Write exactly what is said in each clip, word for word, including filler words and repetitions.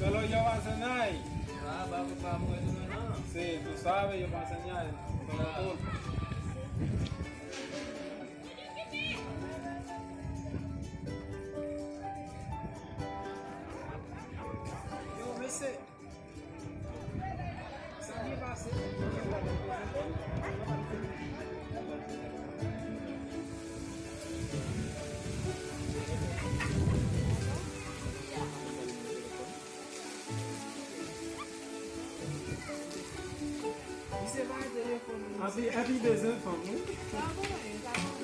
Solo yo va a cenar. Ah, va, va, va, bueno, no. Sí, tú sabes, yo va a cenar. Solo tú. Yo, mesye. Sa ki pase? Misye pa gen telefòn, non. Epi, epi bezwen fanm, wi. Sa bon, wi, sa bon.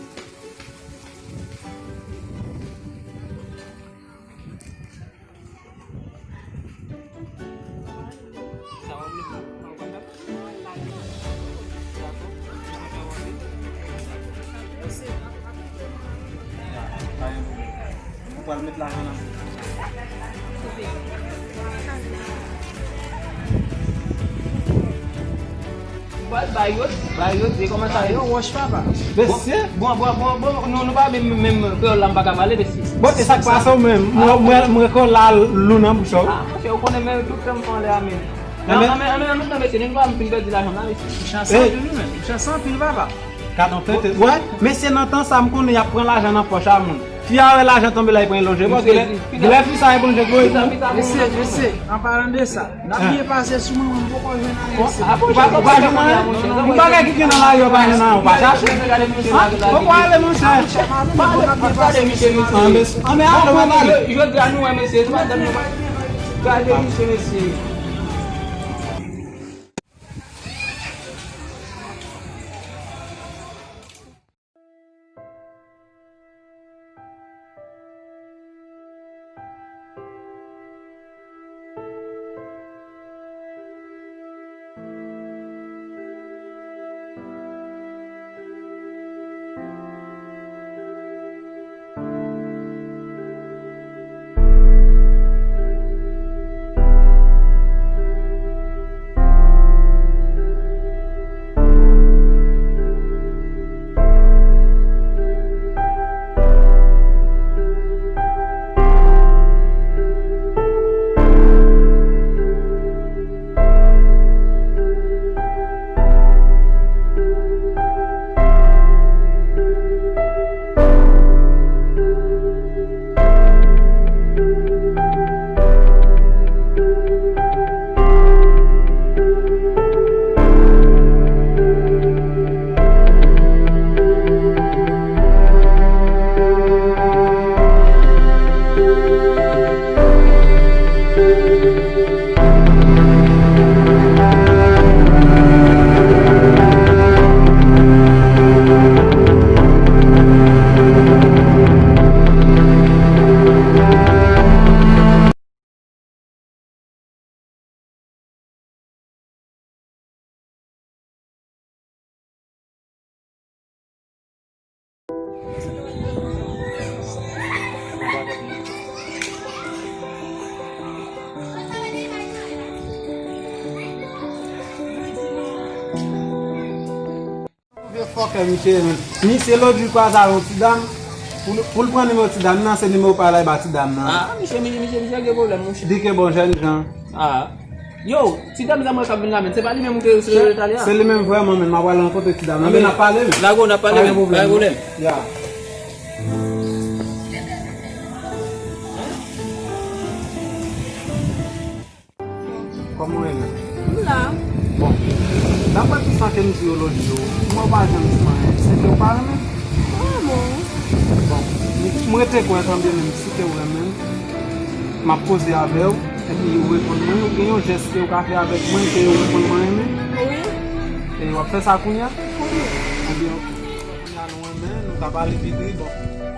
Ou pral met lajan nan. Ou pral bay yo, bay yo, se kòman sa yo? Yo wòch, papa. Mesye. Bon, bon, bon, bon, nou, nou pa menm, menm kreyòl la, m pa ka pale, mesye. Bon, e sa k pase w menm? Mwen, mwen, mwen rekò la lou nan bouch ou. Ah, monchè, ou konnen men tout tan m anlè a men. Anmè, anmè, anmè, anmè, mesye, nou pa m fin pèdi lajan la, mesye. Ou chans anpil, wi, men. Ou chans anpil, papa. Gad on tenten. Wè, mesye, nan tan sa, m konnen y ap pran lajan nan pòch a moun. Fi a wè lajan tonbe la, li pran, li lonje. Paske lè, lè fi sa, li lonje, wi. Mesye, mesye, an palan de sa, n ap byen pase sou mwen, mwen poko jwenn anyen, mesye. Ou pa, ou pa jwenn anyen? Yon bagay ki gen nan lari, ou pa jwenn anyen, ou pa chache. Poko ale, monchè. Anmè, anmè, ale, w ap ale. Jodi a nou wè, mesye, se pa dam nou pa. Gade misye, mesye. Vye fòkè misye ye, men. Misye lòt jou kwaze avè yon ti dam. Pou l, pou l pran nimewo ti dam nan, se nimewo pa l al ba ti dam nan. Ah, misye, misye, misye, misye gen pwoblèm, monchè. Di ke bon, jèn jan. Ah. Yo, ti dam sa mwen k ap vin la, men. Se pa li menm ou te rele talè a? Se li menm vrèman, men. M ap al rankontre ti dam nan. Men n ap pale, men. Dakò, n ap pale, men. Pa gen pwoblèm. Pa gen pwoblèm. Ya. Kòman w ye menm? M la. Bon, daprè tout sa ke m di yo lòt jou, kòman w pa janm di m anyen? Se ke w pa renmen m? Mwen renmen w. Bon, m, m rete kwè kanmenm, si ke w renmen m, m ap koze avè w, epi ou reponn mwen, ou gen yon jès ke w ka fè avèk mwen, ke w reponn mwen renmen? Wi. E w ap fè sa kounye a? Wi. Ebyen, ok. Kounye a nou renmen, nou ka pale pi bri, bon.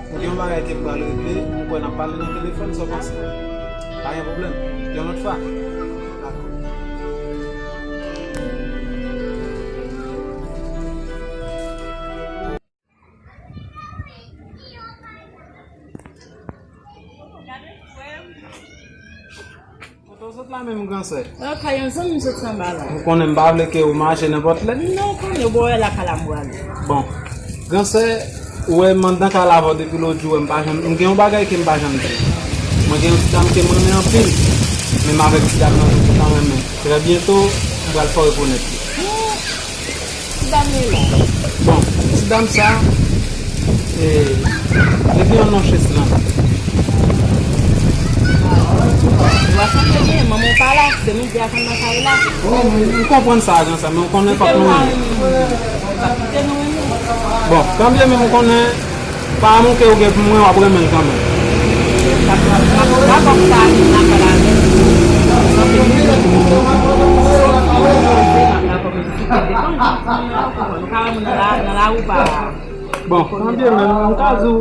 Ou gen yon bagay ke m pral regle, m kwè n ap pale nan telefòn, sa w panse? Pa gen pwoblèm. Yon lòt fwa. Dakò. Kote w sot la menm, gran sè? Lakay yon zanmi m sot anba la. Ou konnen m pa vle ke ou mache nenpòt lè. Non, ou konnen, ou bò wè lakay la m prale. Bon, gran sè, ou wè m anndan kay la avè w depi lòt jou, wè m pa janm, m gen yon bagay ke m pa janm di. Mwen gen yon ti dam ke m renmen anpil, menm avèk ti dam nan tou, m renmen. Trè byento, m pral fè w rekonèt li. Ti dam yo la. Bon, ti dam sa, e, li gen yon non Cheslan. Ou pa sonje byen, manman w pa la, se nou ki atann nan kay la. Bon, m, m konprann sa, jan sa, men w konnen fòk nou renmen. Bon, kanmenm, m konnen pa amou ke ou gen pou mwen, w ap renmen l kanmenm. Dakò, m ap, m ap dakò pou sa, m ap dakò avè l. M ap dakò pou sa, m ap dakò pou sa. Bon, kanmenm, m ka di w,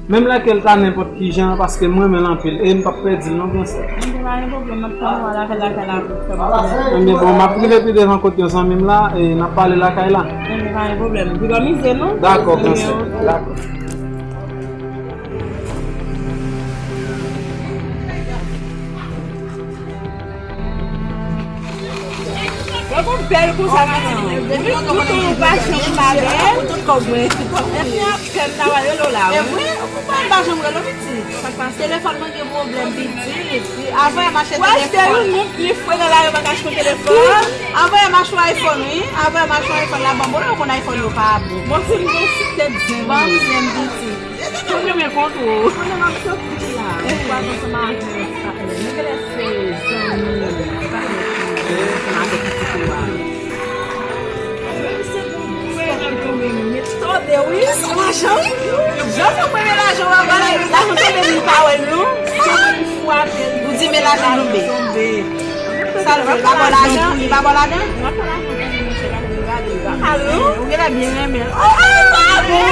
menm lè ke l ta nenpòt ki jan, paske m renmen l anpil, e m p ap pèdi l non, gran sè. Ebyen, pa gen pwoblèm, m ap tann ou lakay, lakay la pou fè m konnen. Ebyen, bon, m ap rive pi devan kot yon zanmi m la, e n ap pale lakay la. Ebyen, pa gen pwoblèm. Pi pa mize non. Dakò, gran sè. Ebyen, ok. Dakò. Mwen gon bèl konsa, mwen di, depi tout ou pa janm pa bèl. Epi apèn ta va rele w la, wi. Mwen pa janm rele w, pitit. Sa k pase? Telefòn mwen gen pwoblèm, pitit. Avan yè m achte telefòn. Wè, se ou menm ki fre nan lari, pa ka achte telefòn. Avan yè m achte iPhone, wi. Avan yè m achte iPhone la, bon, bon, ou konn iPhone yo pa bon. Bon, se m gon ti tèt zen. Bon, zen, pitit. Mwen renmen kont ou. Konnen m ap soti la. Ou pral ansanm avè m, sa fè. Mwen genlè se zanmi, sa fè. Ansanm avèk pitit ou a. Mwen se bon, mwen renmen, mwen renmen. Tande wi, se lajan wi. Jan fòk mwen renmen lajan w ap pale. Lajan tande li pa wè l non. Se mwen ki fwape l. Ou di men lajan tonbe. Sa l fè, li pa ba w lajan, li pa ba w lajan? Mwen pa lajan pou li, monchè, pa pou li gade, li pa pale. Ou genlè byen renmen l. Oh, oh, pa bon.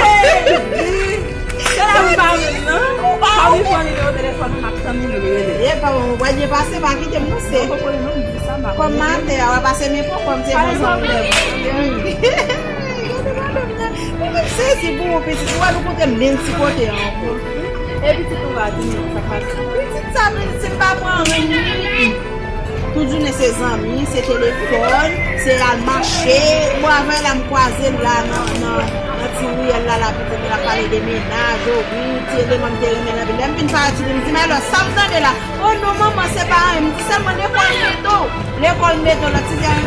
Se la ou pa menm nan. Pa ou pran nimewo telefòn ou, m ap tann ou lè w rele. E pa w wè byen pase, pa kite m non, se. Kòm maten a, w ap pase men poko m se bon zanmi. Mwen menm sezi pou ou, pitit. Ou wè nou kote menm ti kote ankò. E pitit ou a, di m non, sa k pase? Pitit sa, pitit, si m pa pran anyen. Tout jounen se zanmi, se telefòn, se al mache. Bon, avan yè la m kwaze l la nan, nan, nan ti riyèl la, la pitit la pale de mennaj, o wi, ti eleman m te renmen l anpil. Lè m vin pale ti li, m di, "Men alò, sa m tande la?" "O non, manman, se pa anyen." M di, "Sèlman lekòl mete w, lekòl mete w." Lòt ti fi a, "O,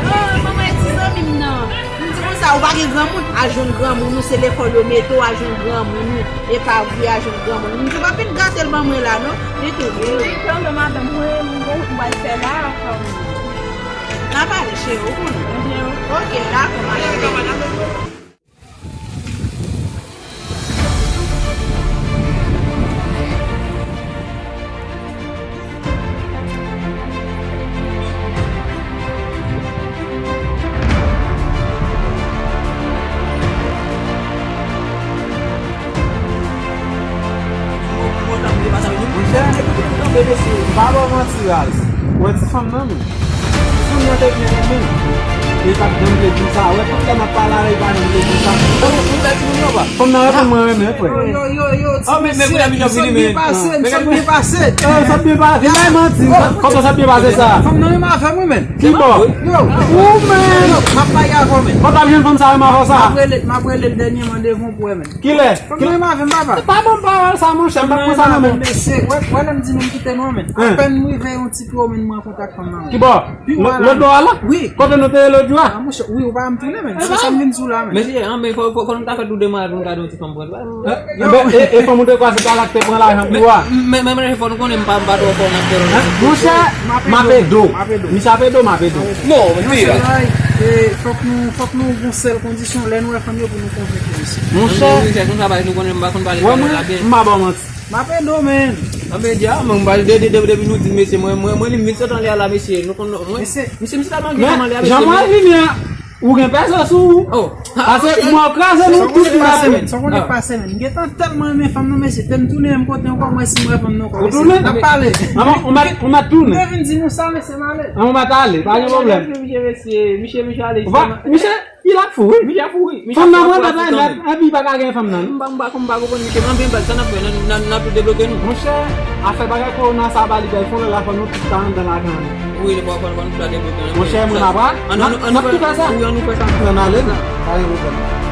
manman, e ti zanmi m nan." M di konsa, "Ou pa gen granmoun? Al jwenn granmoun ou, se lekòl yo mete w, al jwenn granmoun ou. E pa vre, al jwenn granmoun ou." M di, "Pa fin gate l ban mwen la, non." Li tou vre. Wi, tande madanm, mwen, mwen, mwen, mwen fè la, kòm. N a pale, cheri, ou konnen. Ebyen, ok, dakò, madanm. Monchè, pa ba w manti, Raz. Ou wè ti fanm nan, men. Ti fanm nan te byen renmen l. Li pa t janm vle di sa. Wè, tout lè m ap pale avè l, li pa janm vle di sa. Fanm nan reponn mwen renmen, frè. Yo, yo, yo, yo, ti mesye, m sot byen pase, m sot byen pase. Eh, sot byen pase, bay manti. Kòman sot byen pase sa? Fanm nan renmen avè m, wi, men. Ki bò? Yo. Ou men. Yo, m ap pale avè w, men. Kòman w ap jwenn fanm sa renmen avè w sa? M ap rele, m ap rele l dènyèman devan w pou wè, men. Kilè? Fanm nan renmen avè m, papa. Pa ban m pawòl sa, monchè, m pa t konn sa nan men. Mesye, wè, wè lè m di nou m kite nou an, men. Apèn m rive yon ti pye, men m an kontak fanm nan. Ki bò? Lòt bò a la? Wi. Kote nou te ye lòt jou a? Ah, monchè, wi, ou pa m tounen, men. Se sa m vin sou la, men. Mesye, an, men fò, fò, fò nou ta fè tou demwazèl nou gade yon ti fanm pran. Yo. E, e fanm ou te kwè se karaktè pran lajan pou a? Men, men, men, fò nou konnen m pa, m pa twò fò nan kè. Monchè, m ap ede w. Misye ap ede w, m ap ede w. Non, mentira. E, fòk nou, fòk nou gon sèl kondisyon, lè nou wè fanm yo pou nou konvenk yo, mesye. Monchè, nou konn sa, nou konn pale. Wè mwen, m pa ba w manti. M ap ede w, men. Anben, di a, mwen, m pral de, de, de, depi nou di, mesye, mwen, mwen, mwen, li m vin sot anlè a la, mesye. Nou konn, mwen, mesye, misye, misye tèlman gen fanm anlè a, mesye. Jan mwen vini an, ou gen pèso sou ou. Oh. Pase mwen kraze nou tout moun ap. Sa konnen pase, men. M gentan tèlman renmen fanm nan, mesye. Te m tounen menm kote ankò, mwen si m wè fanm nan ankò, mesye. N ap pale. Anben, ou mèt, ou mèt tounen. M te vin di nou sa, mesye, m ale. Anben, ou mèt ale, pa gen pwoblèm. Misye, misye, misye ale. Misye, Li ap fou, wi. Li ap fou, wi. Fanm nan mwen pa ta renmen, epi pa ka gen fanm nan. M pa, m pa, m pa konprann misye. Anben, baz, sa n ap fè, n a, n a, n a tou debloke nou. Monchè, afè bagay kowona sa ba li bay fon lè la fò nou tout ta anndan lakay nou. Wi, fò, fò, fò nou tout ta debloke nou. Monchè, mwen n ap, n ap, n ap tou fè sa. Wi, ann nou fè sa. Ann ale, pa gen pwoblèm.